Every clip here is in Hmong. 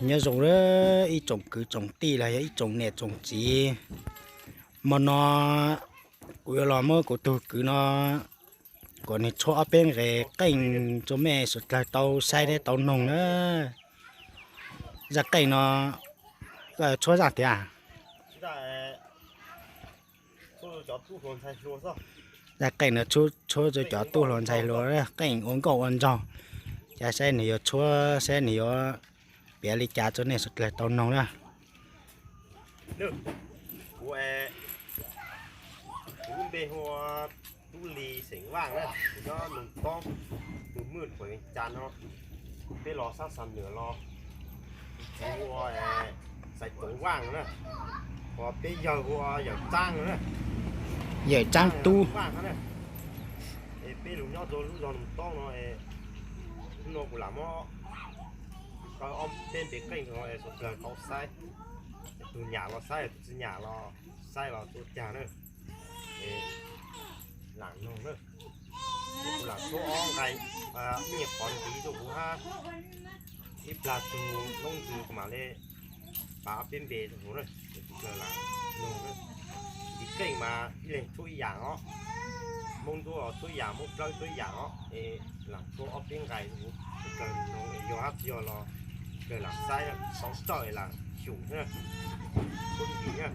Nyob zoo ib tsoom kwv tsoom tij los yog ib tsoom niam tsoom txiv. Hmo no kuv yuav los muab kuv tus kwv no kom nws tshuab ob peb nqes qeej rau mej suav dlawg tau saib thiab tau noog na. Zaj qeej no koj tshuab zaj tiag? Zaj qeej no tshuab rau cov tub hluas ntxhais hluas, qeej ua nkauj ua nraug. Cas saib nws yuav tshuab, saib nws yuav piav li cas rau nej suav dlawg tau noog na. Kuv, kuv lub npe hu ua Tub Lis xeem Vaj na, kuv nyob Noog Toob, tus Mwj Phuam Cas no. Peb los sab Xam Nuam los, kuv txiv hu ua Xaiv Toov Vaj na, ho peb yawg hu ua Yawm Tsaab na. Yawm Tsaab Tub Vaj na. Es peb los nyob rau lub zos Noog Toob no, hnub no kuv lam muab kaw ob peb npe qeej rau no es suav dlawg tau saib, tus nyam los saib, tus tsis nyam los saib los tau cas na. Es lam noog na, kuv lam tshuab ob nqai, ib qhov ntxiv rau kuv hab, ib plag tug noob ntxwg kuv mam li pav ob peb npe rau kuv na, es tus dlawg lam noog na. Ntiv qeej mas ib leeg tshuab ib yam os, Hmoob Ntsuab los tshuab ib yam, Hmoob Dlawb tshuab ib yam os, es lam tshuab ob peb nqai rau kuv, tus dlawg noog es yog hab tsis yog los dlawg lam saib, tau txawj lam xyum thiab, tshuab ntiv na.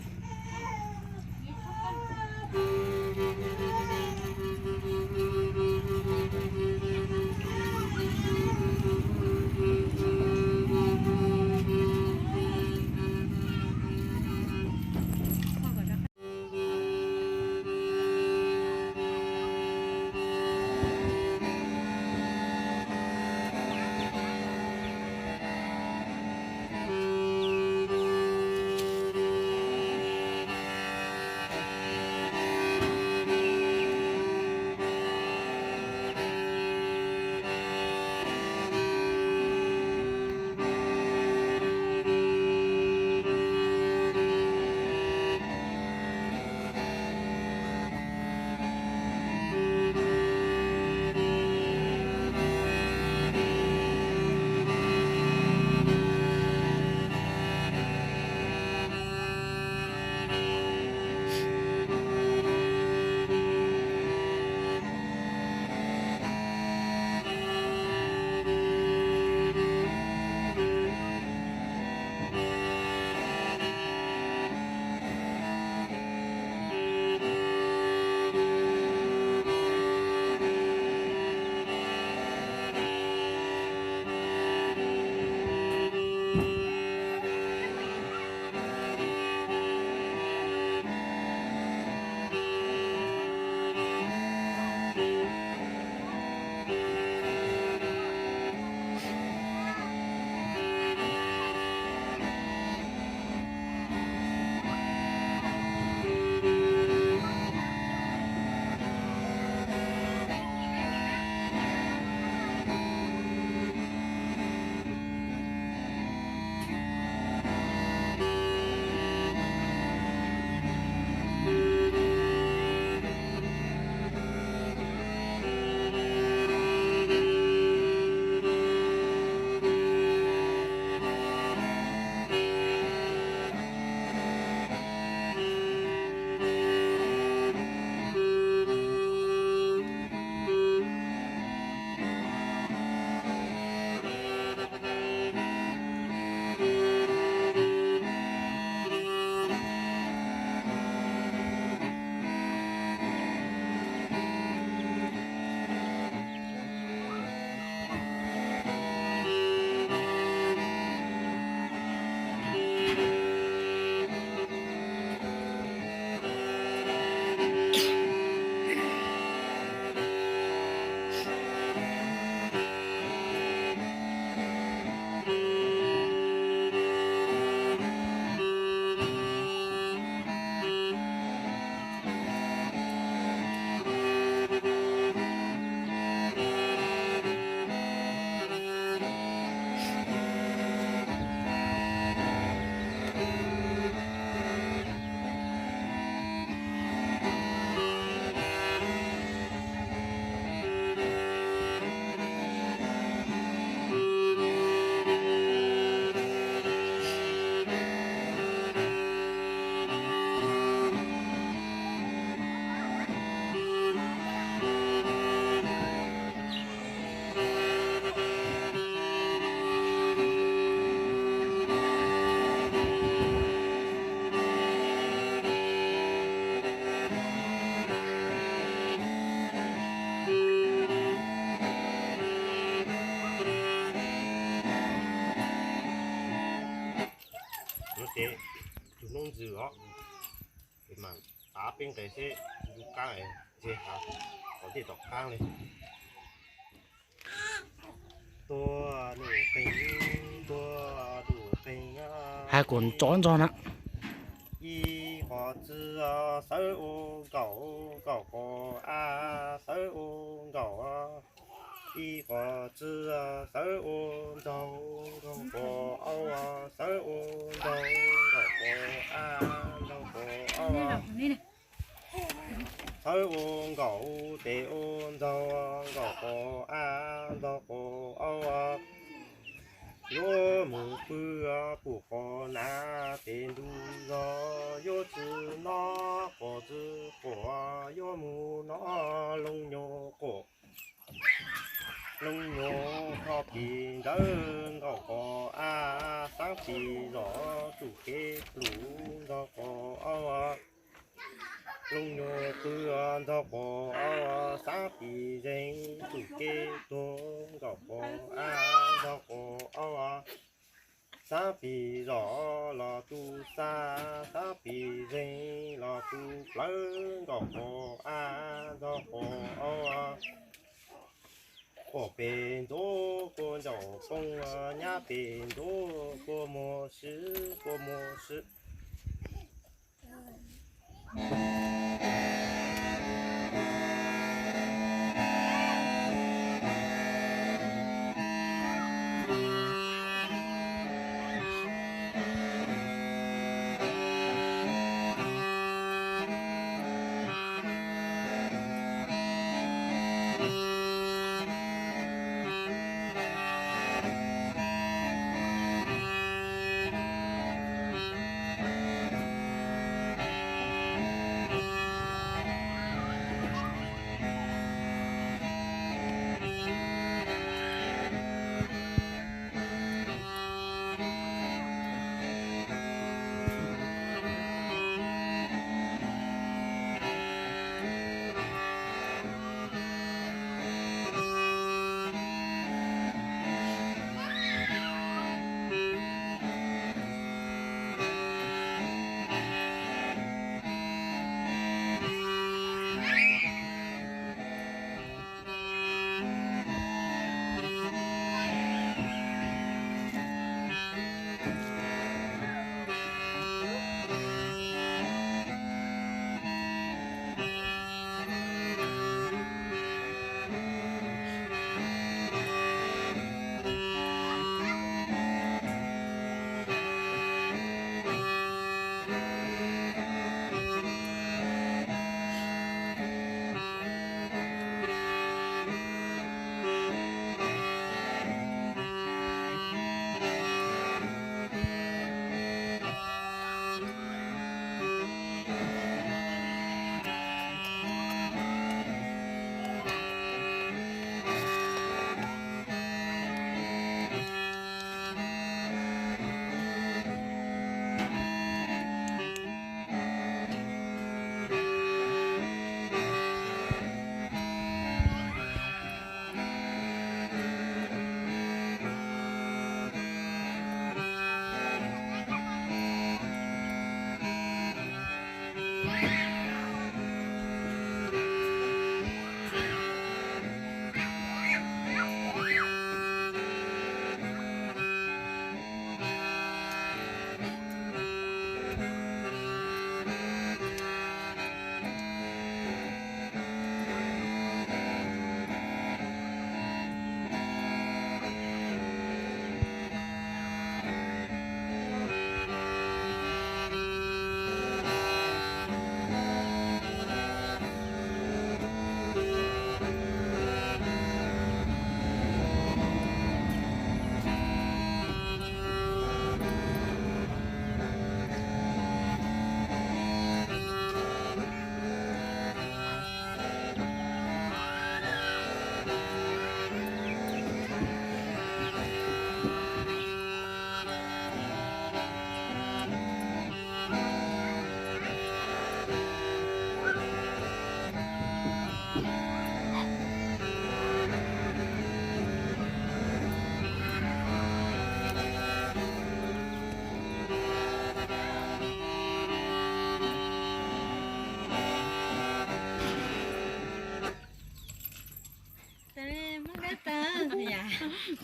Tus hnub ntxwg os, es mas tav peb nqes seb ntub qaab, ntseg hav tom ntej tom qaab li. Tuaj num qeeg, tuaj num qeeg, hav kuas tso ntog na. Ib qho txwv sawv ua nkaum, nkaum qho av sawv ua nkaum, ib qho txwv sawv ua nraug, nraug qho aub sawv ua nraug, nraug qho av, nraug qho aub sawv ua nkaum, tes ua nraug, nkaum qho av, nraug qho aub. Yuav mus pw pum qhov nav, tes ntuj zog yuav tsi nov, qhov tsi quam yuav mus nov, looj nyuag quam, looj nyuag ho pis nrawv, nkaum qho av, xaab pis zom, tsum kev plum, nraug qho aub. Looj nyuag qw, nraug qho aub, xaab pis zeeg, tsum kev tuag, nkaum qho av, nraug qho aub. Xaab pis zom los tu xab, xaab pis zeeg los tu plawv, nkaum qho av, nraug qho aub. Quam pes ntxov kua ncaum poob, nyab pes ntxov kua muag swb, kua muag swb.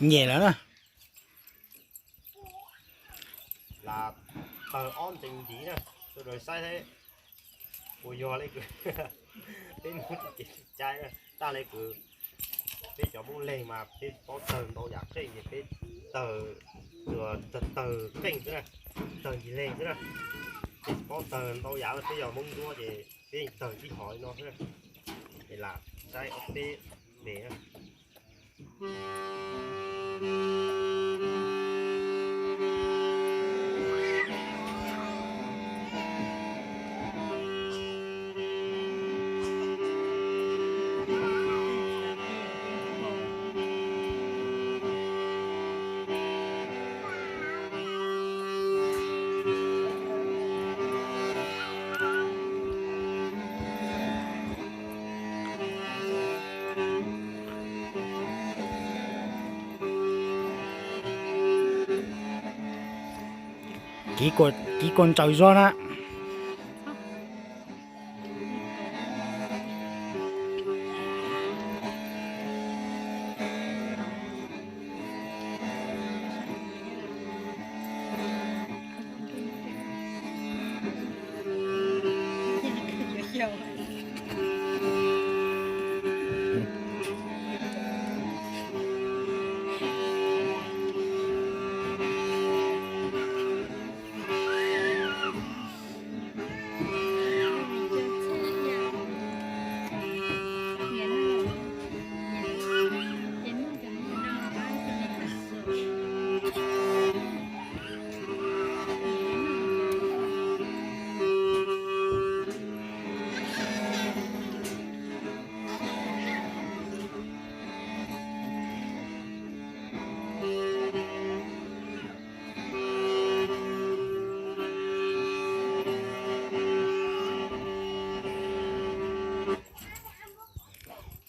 Nyem lawm na. Lam tawg ob ntees ntiv na, sawv daws saib thiab. Puas yog li kwv, peb Hmoob tsis cai na, tag li kwv, peb cov Hmoob Leeg mas peb paub tawg ntau yam qeej ces peb tawg, tawg qeej xwb na, tawg ncig leeg xwb na. Peb tsis paub tawg ntau yam, peb yog Hmoob Ntsuab ces peb tawg tib hom li no xwb na. Es lam saib ob peb pem na. Kiv kuas ntsaws zog na.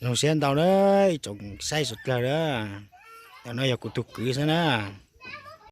Zoo siab ntau na, ib tsoom saib suav dlawg na. Ntawm no yog kuv tus kwv xwb na.